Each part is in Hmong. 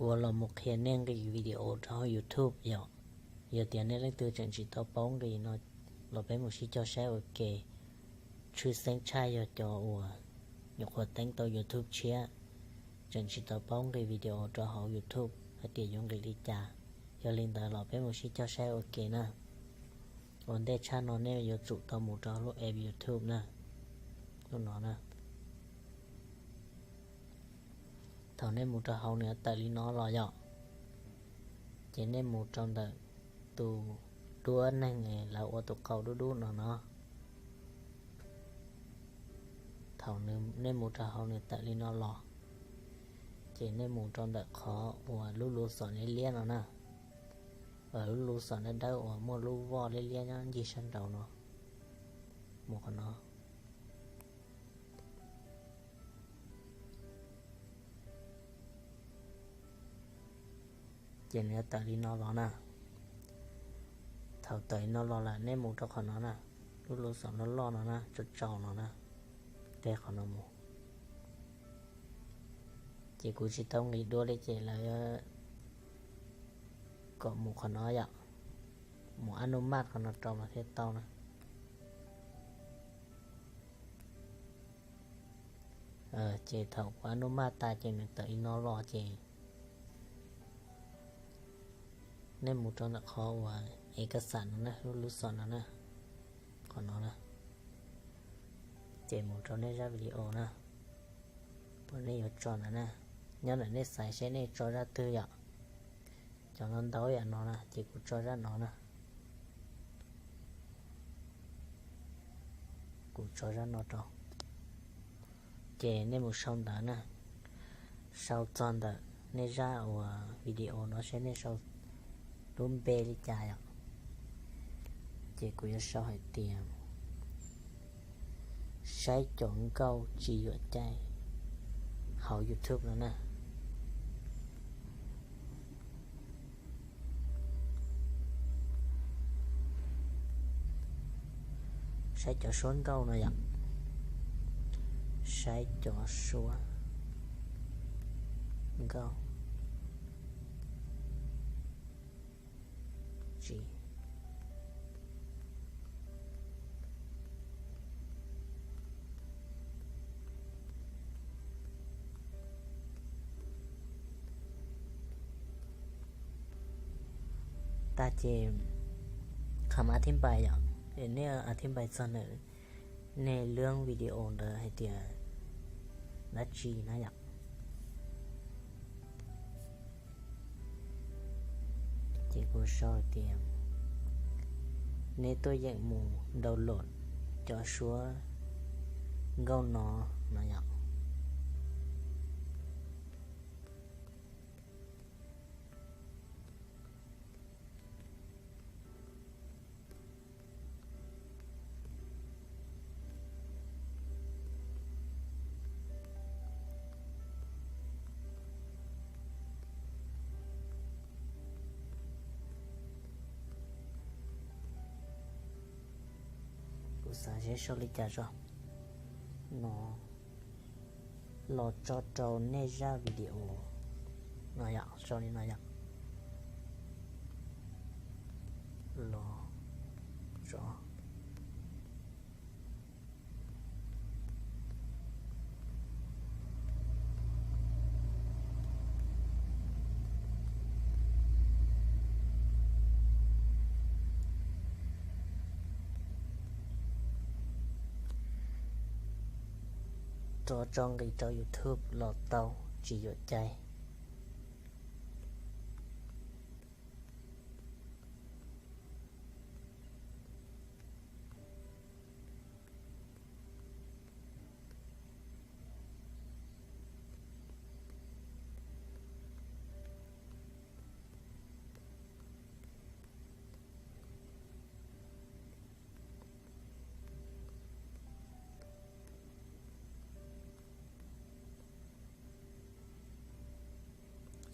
Kuv los mus qhia nej nqis video rau hauv YouTube yom. Yog tias nej leej twg tseem tsis tau paub nqis no los peb mus sib cog saib ua ke. Tshwj xeeb tshaj yog cov uas nyuam qhuav teeb tau YouTube tshiab, tseem tsis tau paub nqis video rau hauv YouTube hais tias yuav nqis li cas. Yog li ntawd los peb mus sib cog saib ua ke na. Ua ntej tshaj no nej yuav tsum tau mus rau lub app YouTube na, lub no na. Thaum nej mus rau hauv nws tawm li no los yom, ces nej mus rau ntawm tus duab neeg lawv ua tus qau dub dub no no. Thaum nej mus rau hauv nws tawm li no los, ces nej mus rau ntawm qhov uas lub lus xom liab liab no na. Lub lus xom dawb dawb uas muaj lub voj liab liab nyob ncig sab nraud no, mus qhov no. Ces nws tawm li no los na. Thaum tawm li no los lawm nej mus rau qhov no na, lub lus xom loj loj no na, tsaus tsaus no na, teb qhov no mus. Ces kuv tsis tau nqis dua li ces lawv kom mus qhov no yom, mus ab nub maj qhov no rau mas thiaj tau na. Ces thaum kuv ab nub maj tas ces nws tawm li no los ces nej mus rau ntawm qhov uas es kas xas no na, lub lub xom no na, qhov no na, ces mus rau nej zaj video na, uas nej yuav tso ntawd na. Nyob ntawm nej xaiv seb nej tso zaj twg yom. Cov no ntau yam no na, ces kuv tso zaj no na. Kuv tso zaj no rau. Ces nej mus sau ntawv na, sau txog ntawm nej zaj uas video no seb nej sau lub npe li cas yom. Ces kuv yuav sau hais tias saib cov nkauj tsis yuam cai hauv YouTube no na. Saib cov suab nkauj no yom. Saib cov suab nkauj tsis tag ces qhov mas thib npais yom, es nej thib npais txog ntawm nej lub video ntawd hais tias dab tsi na yom. Ces kuv sau hais tias nej tuaj yeem mus download cov suab nkauj no no yom. Kuv xav seb sau li cas tso no. Los tso rau nej zaj video no yom, sau li no yom. Los tso rov tso nqis rau YouTube los tau tsis yuam cai.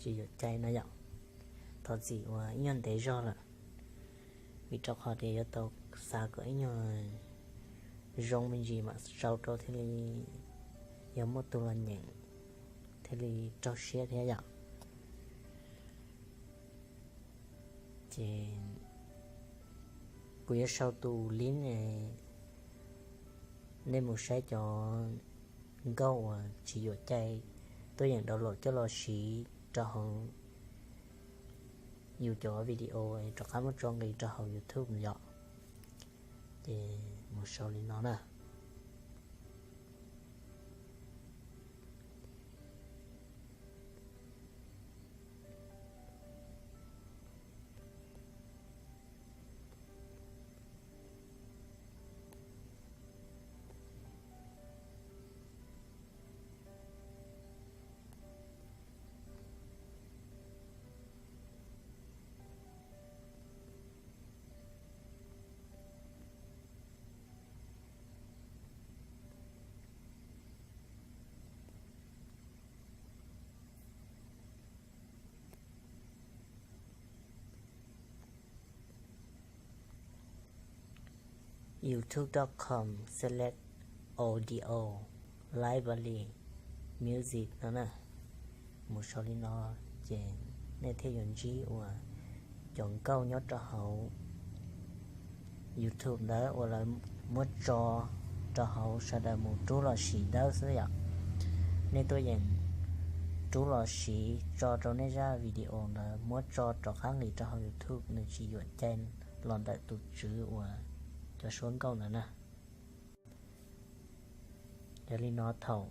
Tsis yuam cai no yom. Thov txim uas ib nyuag ntev zog lawm, vim rau qhov tias yuav tau xav kom ib nyuag zoo me ntsis mam sau rau thiaj li yog muaj tus los nyeem thiaj li raug siab thiab yom. Ces kuv yuav sau tus link, nej mus saib cov nkauj uas tsis yuam cai, tuaj yeem download coj los siv rau hauv yus cov video rov qab muab tso nqis rau hauv YouTube yom. Ces mus sau li no na. YouTube dot com slash audio library music no na. Mus sau li no ces nej thiaj yuav ntsib uas cov nkauj nyob rau hauv YouTube ntawd uas lawv muab tso rau hauv sawv daws mus rub los siv dawb xwb yom. Nej tuaj yeem rub los siv tso rau nej zaj video ntawd muab tso rov qab nqis rau hauv YouTube, nws tsis yuam cai los ntawm tus tswv uas cov suab nkauj ntawd na. Yog li no thaum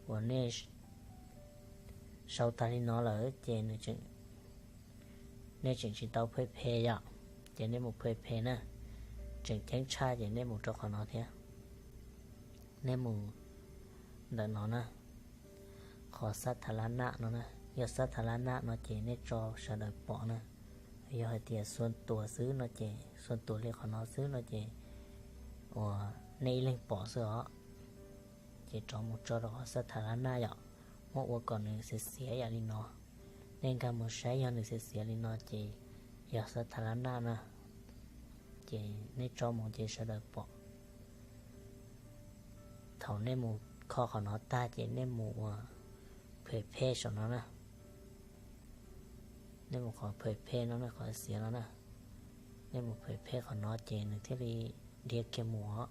uas nej sau tag li no lawm ces nej tseem tsis tau phe phe yom, ces nej mus phe phe na. Tseem ceeb tshaj ces nej mus rau qhov no thiab, nej mus ntawm no na, qhov xab tha lab naj no na. Yog xab tha lab naj no ces nej tso sawv daws pom na. Yog hais tias xuas tuas xwb no ces, xuas tuas li qhov no xwb no ces uas nej ib leeg pom xwb os. Ces rov mus tso rau qhov xab tha lab naj yom, muab ua kom nws xiav xiav yam li no. Nej nkag mus saib yog nws xiav xiav li no ces yog xab tha lab naj na. Ces nej tso mus ces sawv daws pom. Thaum nej mus kho qhov no tag ces nej mus ua phem phe saum no na. Nej mus qhov phem phe no na, qhov xiav no na. Nej mus phem phe qhov no ces nws thiaj li dhia kiag mus os.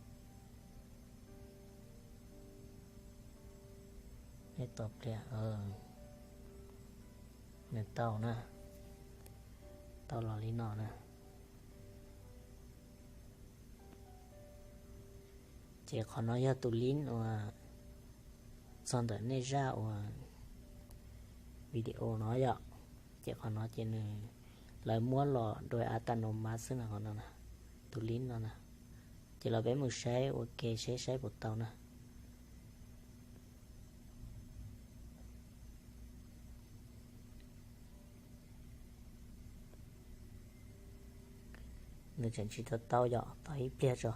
Nej tos pliag, nws tau na, tau los li no na. Ces qhov no yog tus link uas txog ntawm nej zaj uas video no yom. Ces qhov no ces nws, lawv muab los dua a ta no mas xwb no, qhov no, tus link no na. Ces los peb mus saib ua ke seb saib puas tau na. Nws tseem tsis tau tau yom, tos ib pliag tso.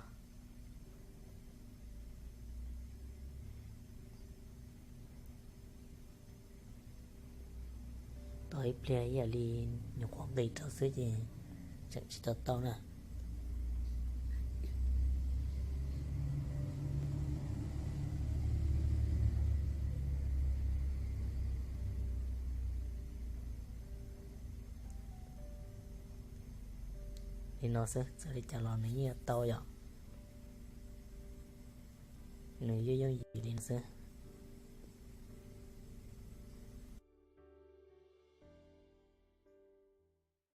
Tos ib pliag ib yam li nyuam qhuav nqis rau xwb ces tseem tsis tau tau na. Li no xwb, txawm li cas los nws yeej yuav tau yom. Nws yooj yooj yim li no xwb.